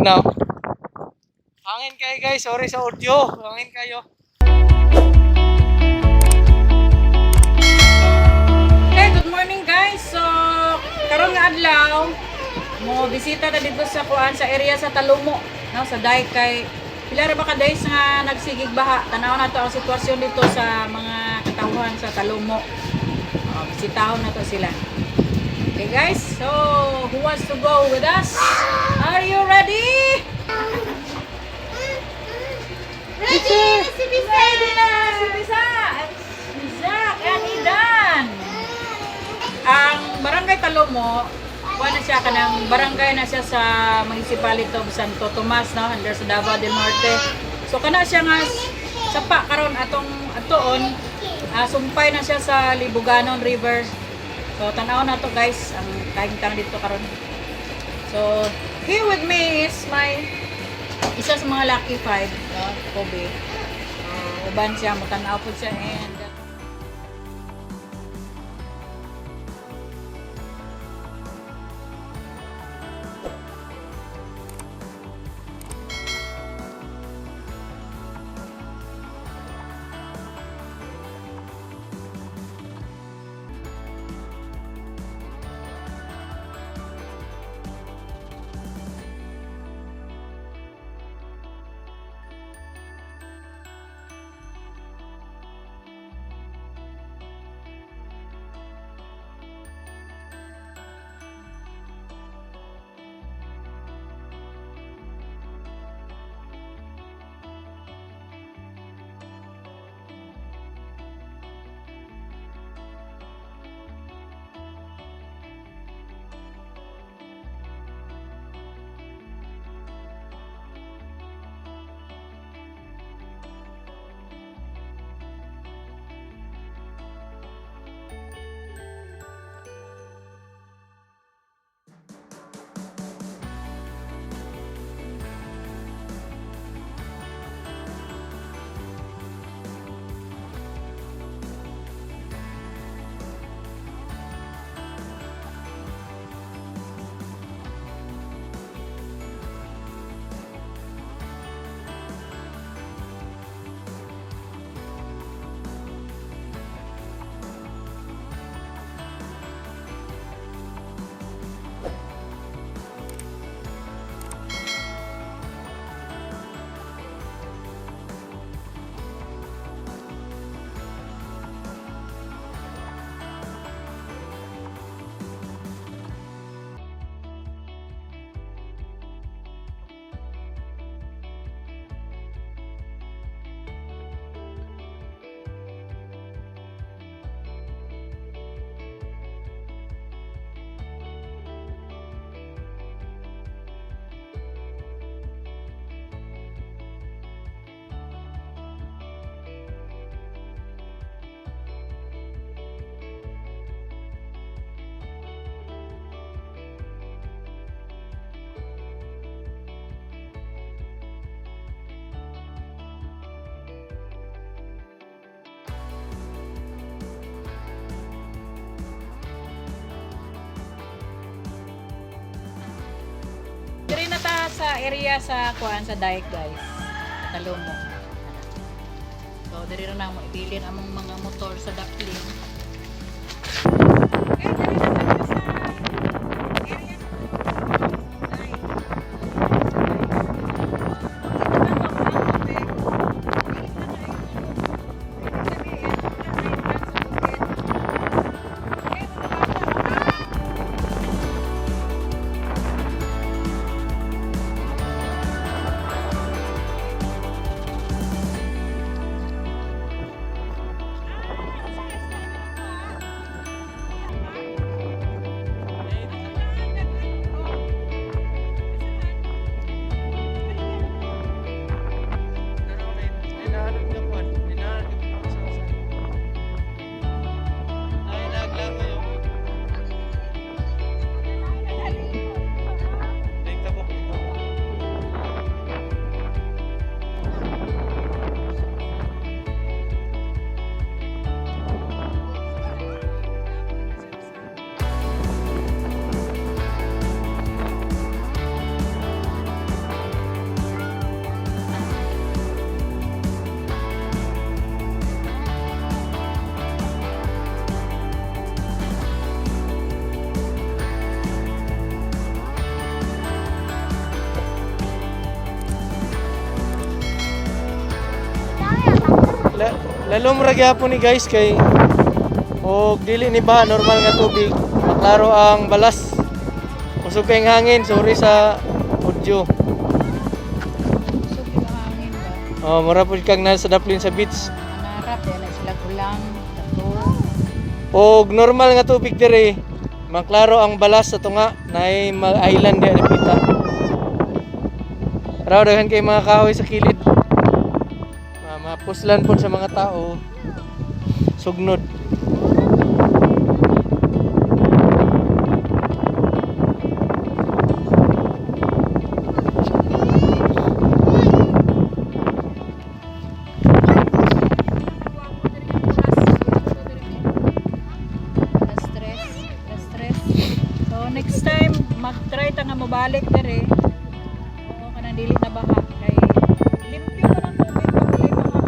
Na. Hangin kayo, guys, sorry sa audio. Hangin kayo. Okay, good morning, guys. So, karon nga adlaw, mo bisita ta dito sa kuan, sa area sa Talomo, no, sa dike, kay pila ra ba ka days nga nagsigig baha. Tan-aw nato ang sitwasyon dito sa mga katawhan sa Talomo. Oh, bisitahon nato sila. Okay guys, so who wants to go with us? Are you ready? Ready! Si Bisa! Ready na si Bisa! Si Zach and Idan! Ang Barangay Talomo, kuha na siya, kanang barangay na siya sa Municipality of Santo Tomas, no, under sa Davao del Norte. So kana siya nga sapa karon atong atuon, sumpay na siya sa Libuganon River. So tan-aw na to, guys, ang kahimtang dito karon. So here with me is my isa sa mga lucky five, no, Kobe. Uban siya, mutan-aw po siya and diri na ta sa area sa kuan, sa dike, guys. Talomo. So diri ra namo ibilin among mga motor sa daplin. Okay, diri na ta sa area sa dike. Makita na to ang tubig. Init na kayo. Ibig sabihin, wala na yung sa bukid. Okay, mga bata, okay. Lalom ra gyapon ni, guys, kay og dili ni ba normal nga tubig, maklaro ang balas. Usog kay hangin, sorry sa audio. Usog yung hangin ba? Oh, mura pud kang nasa daplin sa beach. Mangarap, yan na sila gulang. Tato. Og normal nga tubig dire, maklaro ang balas sa tunga, naay island diha dapita. Raw daghan kay mga kahoy sa kilid. Mapuslan pod sa mga tao. Sugnod. Stress. Stress. So next time mag-try ta nga mobalik dere. Oo, kanang dili na baha kay limpyo na lang tubig pag dili baha.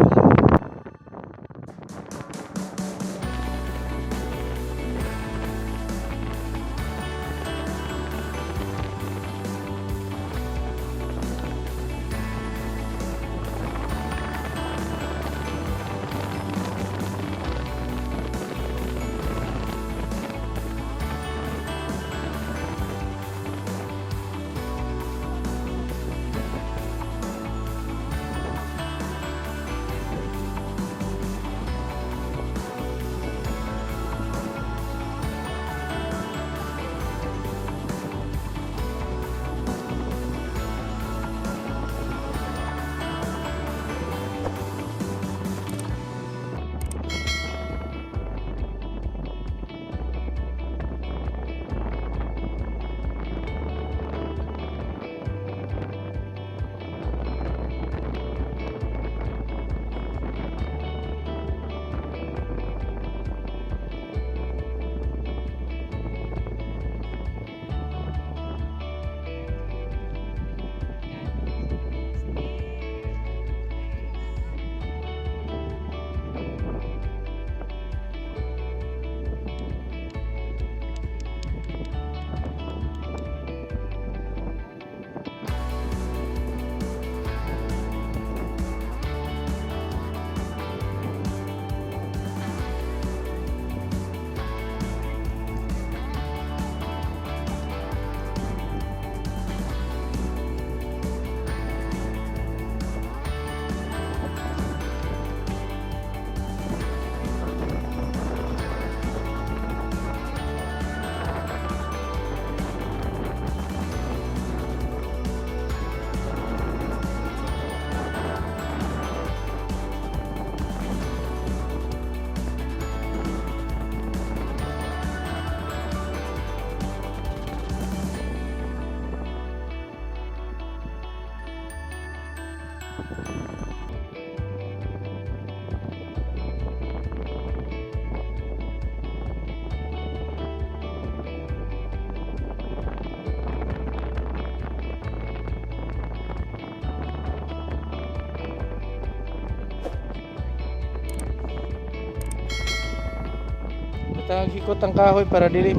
Butang hikot ang kahoy para dili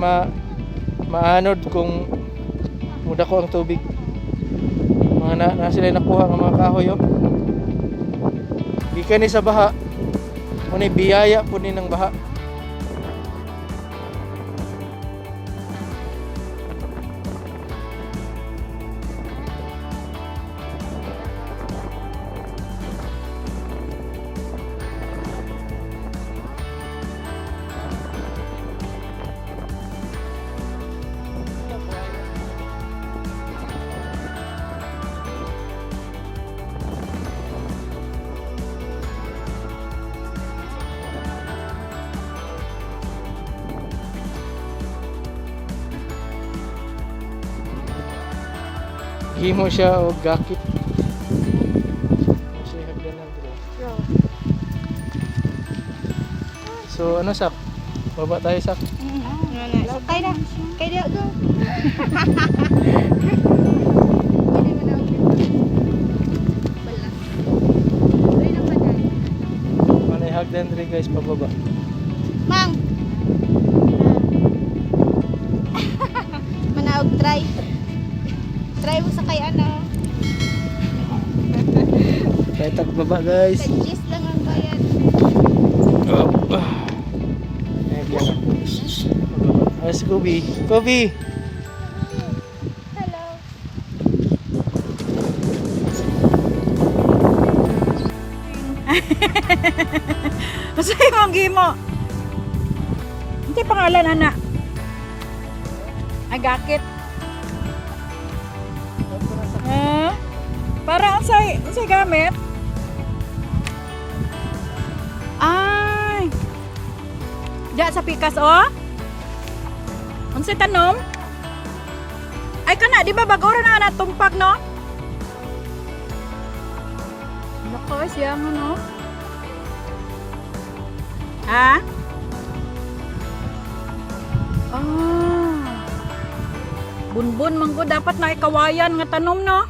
maanod kung mudako ang tubig. Mga na sila nakuha ng mga kahoy, oh. Gikan ni sa baha. Muna biyaya po ni ng baha. Himo siya og gakit. Ano siya hagdanan dito? So ano, sak? Baba tayo, sak. Ano na? Kay na. Kay na go. Pwede mo na ako. Wala. Wala na pa dyan. Manay hagdan diri, guys, pababa. Mang. Manaog try. Try mo sa kay ano. Tayo tagbaba, guys. Sa cheese lang ang bayad. Yan. Ah, si Kobe. Kobe! Hello. Asa imong gimo? Hindi pangalan ana. Ay gakit. Eh, para unsay gamit? Ay. Diya sa pikas oh. Unsay tanom? Ay kana di ba bag-o ra na tumpak no? Nako, siya nga no. Ha? Ah. Bunbun manggo dapat na ikawayan nga tanom no.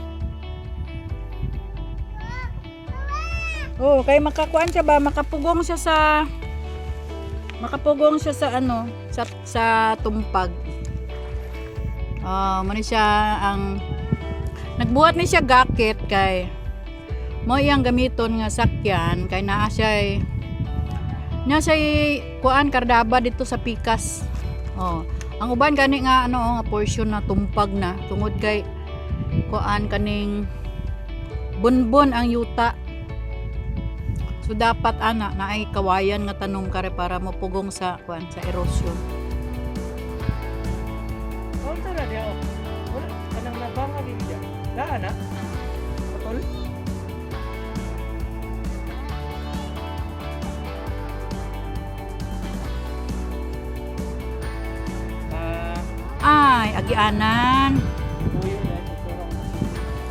Oh, kay makakuan siya ba makapugong siya sa ano, sa tumpag. Ah, man siya ang nagbuhat ni siya gakit kay mo iyang gamiton nga sakyan kay naa siya nya siya kuan kardaba dito sa pikas. Oh, ang uban gani nga ano oh, nga portion na tumpag na tungod kay kuan kaning bunbon ang yuta. So dapat ana naay kawayan nga tanom kare para mopugong sa kuan sa erosion. Unsa na diya? Oh. Wala kanang nabanga din diya. Daan na. Patol. Ah, Ay, agianan. tuyo na ito.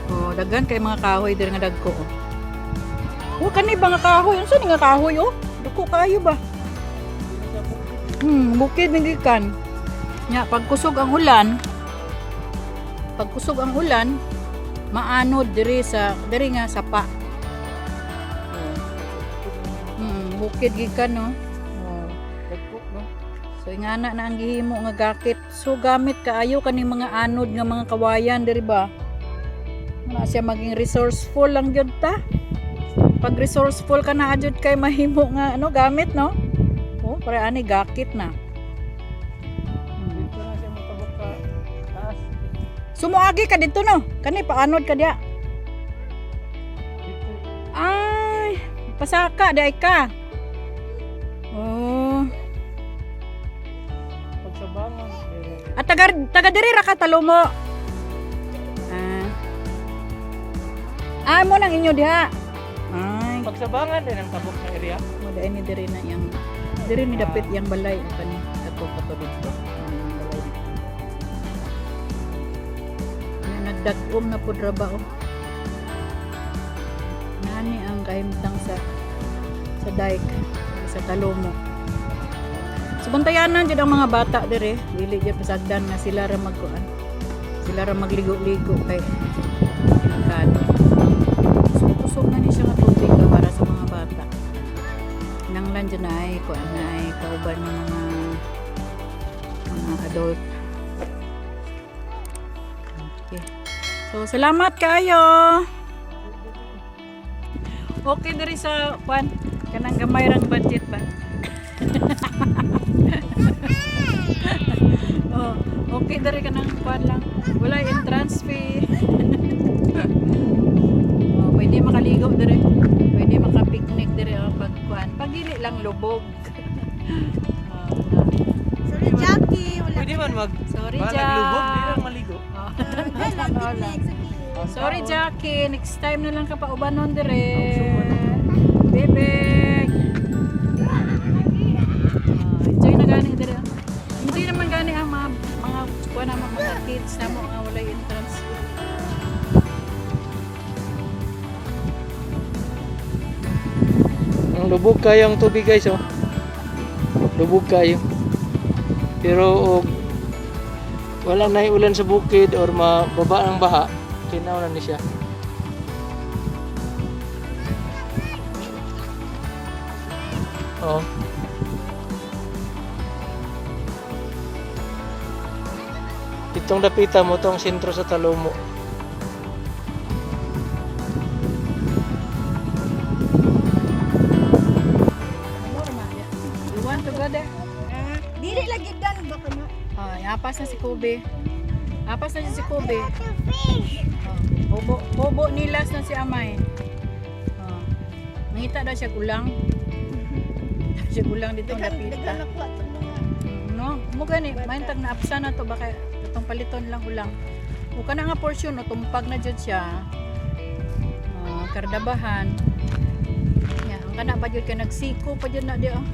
Oh, daghan kay mga kahoy diri nga dagko. Oh. Oh, kani ba nga kahoy? Unsa ni nga kahoy oh? Dako kayo ba? Bukid ni gikan. Nya pagkusog ang ulan, maanod diri sa diri nga sapa. Oh. Bukid gikan no. Oh. Dagko no. So ingana na ang gihimo nga gakit. So gamit kaayo kaning mga anod nga mga kawayan diri ba? Wala siya maging resourceful lang gyud ta. Pag resourceful ka na adjud kay mahimo nga ano gamit no? Oh, para ani gakit na. Dito na siya motabok ka taas. Sumuagi ka dito no. Kani paanod ka diya. Dito. Ay, pasaka di ay ka. Oh, Pagsabangan. Pero at taga taga diri ra ka Talomo. Ah. Ah, mo nang inyo diha. Ay, pagsabangan din ang tabok na area. mo dai ni diri na yang diri ni dapit yang balay ang kani ato kato dito. Ang balay dito. Nga nagdag-om na pud ra ba oh. Nani ang kahimtang sa dike sa Talomo. So bantayanan jud ang mga bata dire, dili jud pasagdan nga sila ra magkuan. Sila ra magligo-ligo kay delikado. So kusog na ni siya nga tubig ka para sa mga bata. Nanglan dyan ay kuan na ay kauban ng mga adult. Okay. So salamat kayo. Okay diri sa kuan kanang gamay rang budget ba. Oh, okay diri kanang kuan lang. Wala entrance fee. Oh, pwede makaligo diri. Pwede maka-picnic diri oh, pag kuan. Pag dili lang lubog. Oh, na. Sorry, Jackie. Wala. Pwede man mag Sorry, balag Jack. lubog, di lang maligo. Oh. Wala, picnic sa kiyo. Sorry, Jackie. Next time na lang ka paubanon dire. Bebek. Oh, enjoy na gani dire. Oh. Enjoy naman gani ang mga kuan na mga kids na mo nga walay entrance fee. Ang lubog kayo ang tubig guys oh. Lubog kayo. Pero og wala na ulan sa bukid or mababa ang baha, kinaw na ni siya. Oh. Itong dapita mo tong sentro sa Talomo. You want to go there? Niapas na si Kobe. Apas na siya si Kobe. Oh, hubo, hubo nilas na si Amay. Oh. Nangita daw siya gulang. Siya gulang dito ang Daghan dapita. daghan nakuha itong mga. No, mo gani, mahintag na apsa na to baka itong paliton lang ulang. O kana nga portion o tumpag na jud siya. Ah, kardabahan. Ya, ang kana pa jud kay nagsiko pa jud na di oh.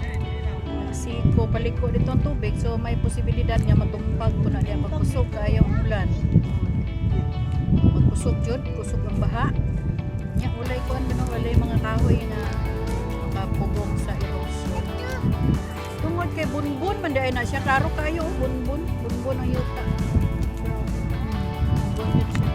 Nagsiko paliko dito ang tubig, so may posibilidad nga matumpag po na diya pagkusog kaayo ang ulan. Pagkusog jud, kusog ang baha. Nya ulay kuan man walay mga kahoy na makapugong sa erosion. Tungod kay bunbun man diay na siya, klaro kayo, oh, bunbun, bunbun ang yuta. Bunbun yun siya.